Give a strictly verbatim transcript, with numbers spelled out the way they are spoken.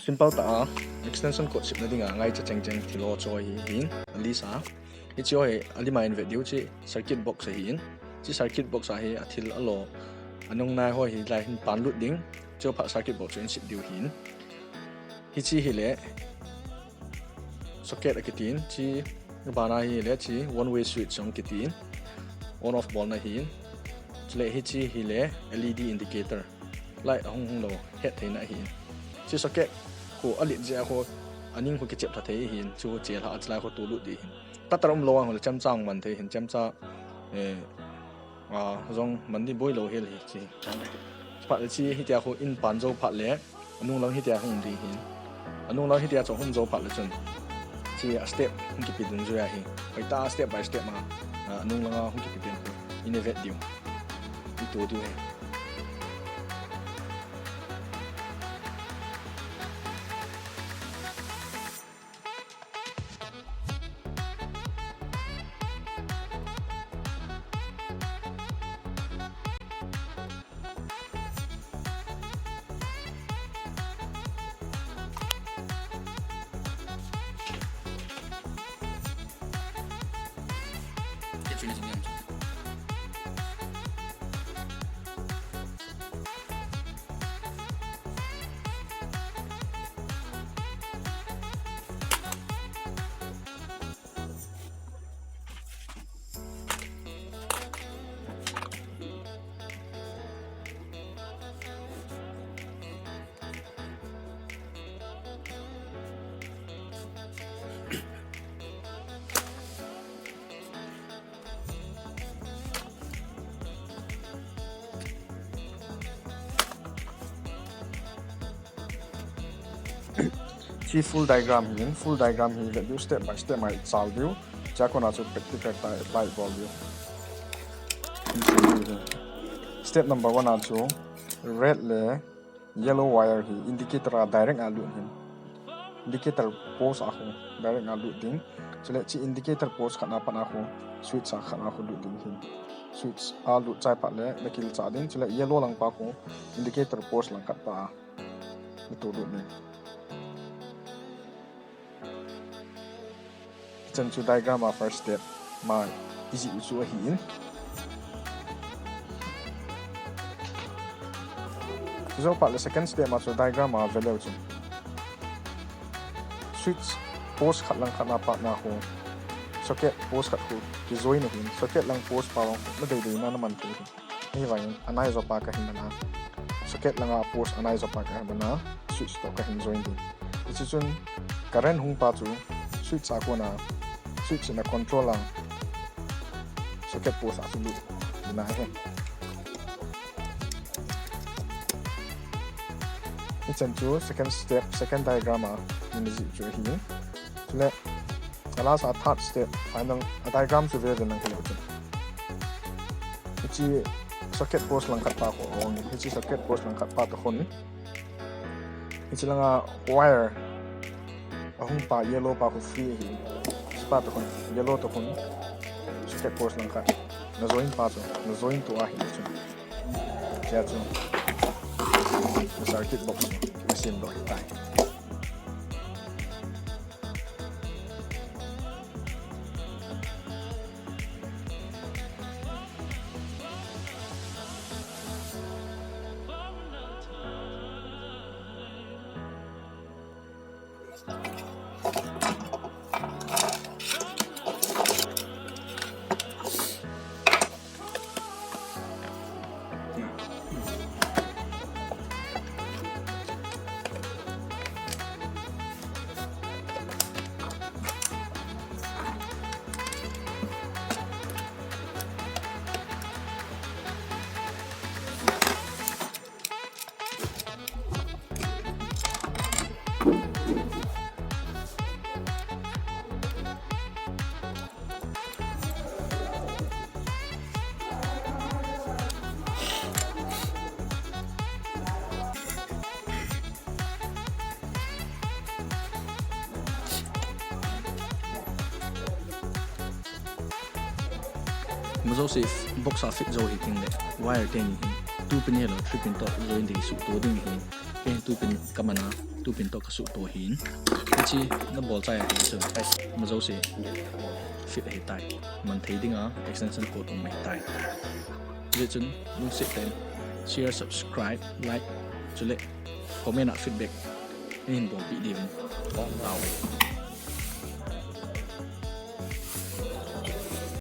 Simple tah a extension cord sepna dinga ngaicha chengcheng thil ho chu ahi hin, a list a. Hiche ho hi alim a in vet diu, hiche circuit box ahin. Hiche circuit box a hi athil alo, anung nai ho hi lai hin pan lut ding. Hiche ho phat circuit box chu in sep diu hin. Hiche hi le socket akitin, hiche bana hi le hiche one way switch jong kitin, on off bolna hin. Chule hiche hi le L E D indicator, light ahung hung lou hettheina ahin. Hiche socket khu alet jeh a khu aning khu kichep lha thei ahin, chu chelha a chulai khu tolut ding ahin. Cutter umlou a khu le chemcha hung man thei ahin, chemcha, eh, a, jong man ding boi lou hel hi hiche. Phat le hiche hitia khu in pan jou phat le, anung lang hitia hung ding ahin. Anung lang hitia chu hung jou phat le chun, hiche a step hung kipe dungjui ahi. Hoitah a step by step a, a, anung lang a hung kipe pen khu in vet diu, i to diu ahi. Hiche full diagram hi, full diagram hi vet diu, step by step a i chal diu. Chua kona chu practical tah a apply bol diu. Step number one a chu red le yellow wire hi indicator a direct a lut hin. Indicator post a khu direct a lut ding. Chule hiche indicator post khat na pat a khu switch a khat a khu lut ding hin. Switch a lut chai phat le nakilchah ding. Chule yellow lang pa khu indicator post lang khat pa a natoh lut ding. Hichan chu diagram a first step ma ijih u chu ahin. Chujou phat le second step ma chu diagram a veleu chun switch post khat lang khat na pat na khu socket post khat khu kijoin ahin, socket lang post pa vang khu nadei dei na naman thei ahin. Hivangin anai jopa kahin man a, socket langa post anai jopa kahin man a, switch toh kahin join ding. Hiche chun current hung pa chu switch a kona, switch in a control a socket post a chu lut ding ahi. Hichan chu second step, second diagram a i jih u chu ahi. Chule a last a third step, final a diagram chu veve nang hilou chun, hiche socket post lang khat pa khu ong, hiche socket post lang khat pa toh khun, hiche langa wire ahung pa yellow pa khu free ahi. Hiche pa toh khun, yellow toh khun socket post lang khat najoin pa chu, najoin to ahi chun, hichea chu circuit box chu nasem doh ahitai. Majouse box a fit jou hi ting le wire teni hin Two pin hilou, three pin toh join ding suhto ding hin. Kei hin two pin kamana, two pin toh kasuhto hin. Hiche nabol chai ahi chun, majouse fit ahitai. Manthei dinga extension code um ahitai. Hijeh chun lungset tah in share, subscribe, like, chule comment a feedback neihin bolpeh diuvin kahin tao e.